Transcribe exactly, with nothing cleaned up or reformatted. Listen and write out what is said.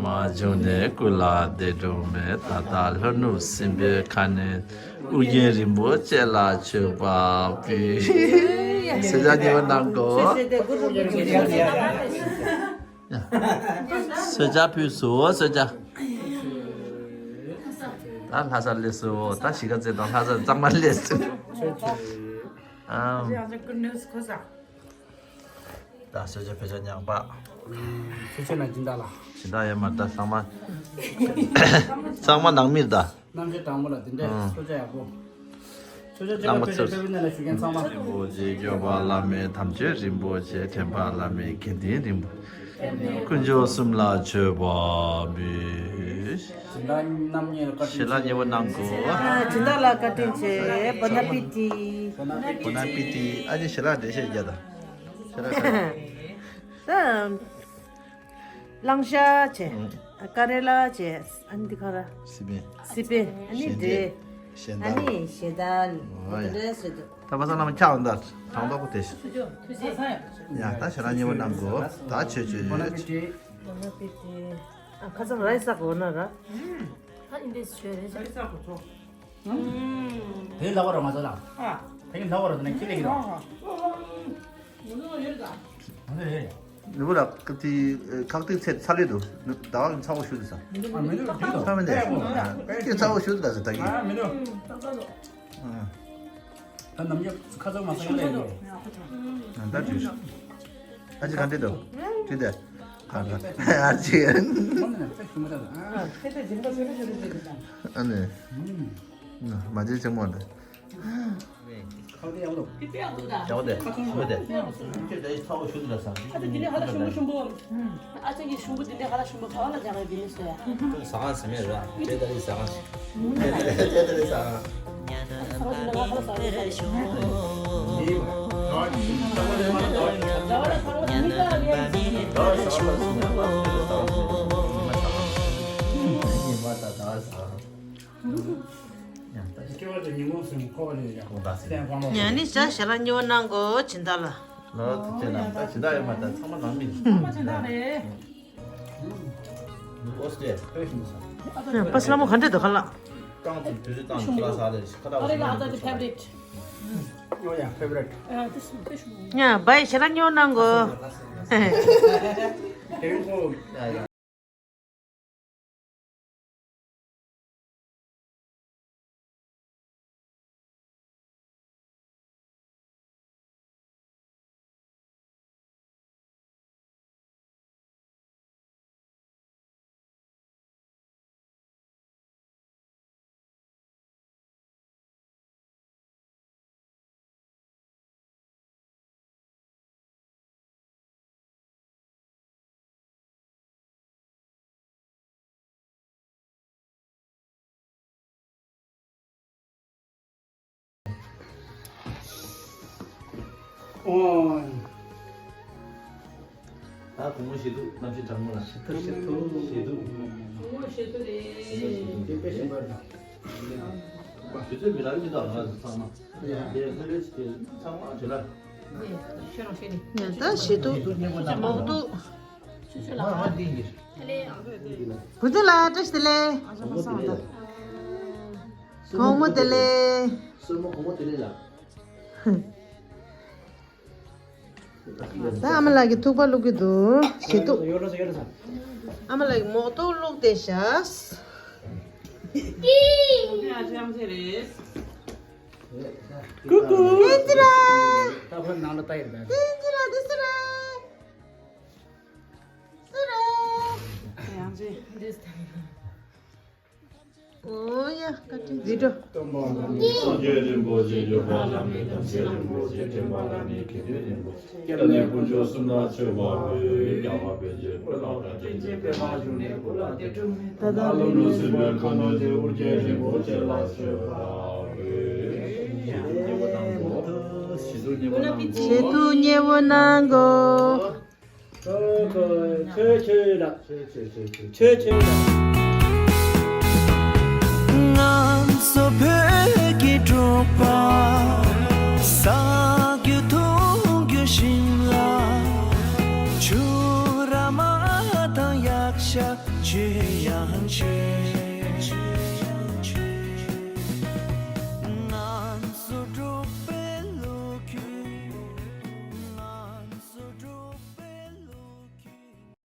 མ་བྱུང་ནས་སྐུ་ལ་བདེ་འགྲོ་མེད། ད་ལྟ་ལྷོ་ནུབ་སྲིན་པོའི་ཁ་ནས་ཨོ་རྒྱན་རིན་པོ་ཆེ་ལ་མཆོད་པ་ཕུལ། གསོལ་ཇ་མཉེས་པོ་གནང་གོ། གསོལ་ཇ་ཕུལ་སོ། གསོལ་ཇ། ད་ལྷ་ས་སླེབས་སོ། ད་གཞིས་ཀ་རྩེ་དང་ལྷ་ས་གཙང་མ་སླེབས་སོ། ཨམ། ད་གསོལ་ཇ་ཕུལ་ཇ་ཉག་པ། ཁྱེད་ཆོས་ན་སྦྱིན་བདག་ལ། སྦྱིན་བདག་ཡོད་མ་རེད་ད། ཚང་མ་ཚང་མ་ནང་མི་རེད་ད། རྣམ་དཔྱོད་དྲང་པོ་ལ་དེ་འདྲའི། ཨང་། གསོལ་ཇ་ཡག་པོ། གསོལ་ཇ་བྱེད་པ་ཕལ་ཆེར་ཕེབས་པའི་གནས་ལ་བཞུགས་མཁན་ཚང་མ། རིན་པོ་ཆེ་སྐྱོབ་པ་བླ་མེད་དམ་ཆོས་རིན་པོ་ཆེ། འདྲེན་པ་བླ་མེད་དགེ་འདུན་རིན་པོ་ཆེ། དཀོན་མཆོག་གསུམ་ལ་མཆོད་པ་འབུལ། སྦྱིན་བདག་རྣམ་གཉིས་ལ་བཀའ་དྲིན་ཆེ། ཞལ་ལག་མཉེས་པོ་གནང་གོ། ཨ། སྦྱིན་བདག་ལ་བཀའ་དྲིན་ཆེ། བོ་ན་པི་ཏི། བོ་ན་པི་ཏི། ཨ་ཅེ་ཞལ་ལག་འགྲེལ་བཤད་རྒྱག་དང་། ཞལ་ལག་འགྲེལ་བཤད། ད། གླང་ཤ་བྱས། ཀ་རེ་ལ་བྱས། ཨ་ནི་འདི་ག་ར། སི་པན། སི་པན། ཨ་ནི་འབྲས། ཞལ་འབྲས། ཨ་ནི་ཞལ་ཏ་ལ། འོ་ཡ། འདི་འདྲ་བཟོས་འདུག་ད་པ་ས་ལ་མ་ཁྱག་འདར་དང་ཐོག་པོ་དེ་ཞིག་ཡ་ད་ཞལ་ལག་མཉེས་པོ་གནང་གོ། ད་ཆོས་ཆོས་ཆོས། བོ་ན་པི་ཏི། ཨ་ཁ་སང་ར་ཡི་ས་གོ་ན་ར། ད་ཨིན་དེ་ཆོས་རེད། ར་ཡི་ས་གོ་ཚོ། དེ་ལ་བ་ར་མ་ཟ་ལ། ཨ། དེ་གི་ལ་བ་ར་ཟ་ན་ཁྱི་ལེ་གི་ར། ཨ། ཨ། ཨ། ཨ། ཨ། ཨ། ཨ། ཨ། ཨ། ནུ་བོ་ལ་ཀ་ཏི་ཁག་ཏི་ཚེ་ཚ་ལེ་དུ་ཟླ་བ་ཚ་བོ་ཤུ་དུ་ས། ཨ་མི་འདུག་ཚ་མི་འདུག་ཀྱི་ཚ་བོ་ཤུ་དུ་ད་ཟེར་ད་གི། ཨ་མི་འདུག་ད་ནམ་རྒྱུན་ཁ་ཚ་མ་ཚ་ལེ་དུ། ད་དུས་ཨ་ཅི་ག་འདྲི་དུ་དྲི་དེ་ག་ཨ་ཅི་ཨ་ནི་མ་ཅི་ཅི་མོ་འདི། ཁ་དེ་ཡག་པོ་འདུག་ཡག་པོ་འདུག་ཁ་ཚོན་ཞུ་དེ། ཁྱོད་དེ་ཚ་བོ་ཞུ་དེ་ལ་ས། ཁ་དེ་དེ་ནས་ཧ་ལ་ཞུམ་པོ་ཞུམ་པོ། ཨ་ཅག་གི་ཞུམ་པོ་དེ་འདྲ་ཧ་ལ་ཞུམ་པོ་ག་བ་ལ་རྒྱག་གི་ནི་སོ་ཡ། ཟ་ཁང་ཟེར་མེད་ར། དེ་ད་རེས་ཟ་ཁང་ཟེར། དེ་ད་རེས་ཟ་ཁང་། ཟ་ཁང་དེ་ནས་ང་ཧ་ལ་ཟ་ཁང་ཟེར། ཟ་བ་ལ་ཟ་ཁང་ཟེར་མི་ཟ་ལ་ཡ་ཟེར། སྐྱེ་བ་དེ་ཉིན་མོ་སུན་ཁོ་བ་ལས་ཡག་པོ་འདུག་སེམས་དཔང་ལོ། ཡང་ནི་ཞག་ཞལ་ལག་མཉེས་པོ་གནང་གོ་སྦྱིན་བདག་ལ། ལོ་དེ་ན་ད་སྦྱིན་བདག་ཡོད་མ་ད་ཚང་མ་ནང་མི། ཚང་མ་སྦྱིན་བདག་རེད། ཨོ་སྟེ་ཨེ་ཤི་མ་ས། པ་སི་ལ་མོ་ག་འདྲ་འདུག་ཁ་ལག་ཀྲང་ཙམ་དུས་ཚོད་བཏང་ཁ་ལག་ཟ་རེད་ཁ་ལག་ཨ་རེ་ལ་ཨ་ད་དེ་ཕེབ་རེད། ཨོ་ཡ་ཕེབ་རེད། ཡ་བའི་ཞལ་ལག་མཉེས་པོ་གནང་གོ། དེ་ཡོང་གོ། ཡ་ཡ། ཨོ། ད་དགོང་མོ་ཞེ་སྡུག་གནམ་གཤིས་གྲང་མོ་ལ། ཞེ་སྡུག་ཞེ་སྡུག་ཞེ་སྡུག་རེད། དེ་དཔེ་ཞིམ་པ་རེད། དུས་ཚོད་མི་ལ་མི་འདུག་ང་ཚོ་ཚང་མ། ཡ། དེ་ལྷོད་ལྷོད་ཅིག་ཚང་མ་བྱེད་ལ། ཡ་ད་ཞེ་སྡུག་མོག་སྡུག་བུ་ཚ་ལ་བཀྲ་ཤིས་བདེ་ལེགས། གོང་མོ་བདེ་ལེགས། སོར་མོ་གོང་མོ་བདེ་ལེགས་ལ། ད་ཨ་མ་ལགས་ཀྱིས་ཐུག་པ་བླུག་གི་འདུག་ཞེ་སྡུག་ཨ་མ་ལགས་ཀྱིས་མོག་ཏོ་བླུག་བསྡད་ཤག་ཀུ་ཀུ། བསྟན་འཛིན་ལགས། བསྟན་འཛིན་ལགས་འདི་སུ་རེད། སུ་རེད། ཡང་ཅི། འདི་ཨོ་ཡ། བཀའ་དྲིན་རྗེ་འགྲོ། སངས་རྒྱས་རིན་པོ་ཆེ་སྐྱོབ་པ་བླ་མེད་དམ་ཆོས་རིན་པོ་ཆེ་འདྲེན་པ་བླ་མེད་དགེ་འདུན་རིན་པོ་ཆེ་སྐྱབས་གནས་དཀོན་མཆོག་གསུམ་ལ་མཆོད་པ་འབུལ། རྒྱལ་བ་པཎ་ཆེན་བོད་ལ་དང་དྲིན་ཅན་པདྨ་འབྱུང་གནས་བོད་ལ་དེ་སྒྲུབ་མེད་ད་ལྟ་ལྷོ་ནུབ་སྲིན་པོའི་ཁ་གནོན་དེ་ཨོ་རྒྱན་རིན་པོ་ཆེ་ལ་མཆོད་པ་འབུལ། ཞེ་སྡུག་མཉེས་པོ་གནང་གོ། ཞེ་སྡུག་མཉེས་པོ་གནང་གོ། ཆོས་ཆོས་ལ། ཆོས་ཆོས་ཆོས་ཆོས་ཆོས་ཆོས་ལ། ང་ཚོ་བོད་ཀྱི་འབྲོག་པ། ཟ་རྒྱུ་འཐུང་རྒྱུ་ཞིམ་ལ། ཆུ་ར་མ་དང་གཡག་ཤ། ཆོས་དབྱངས་ཆོས།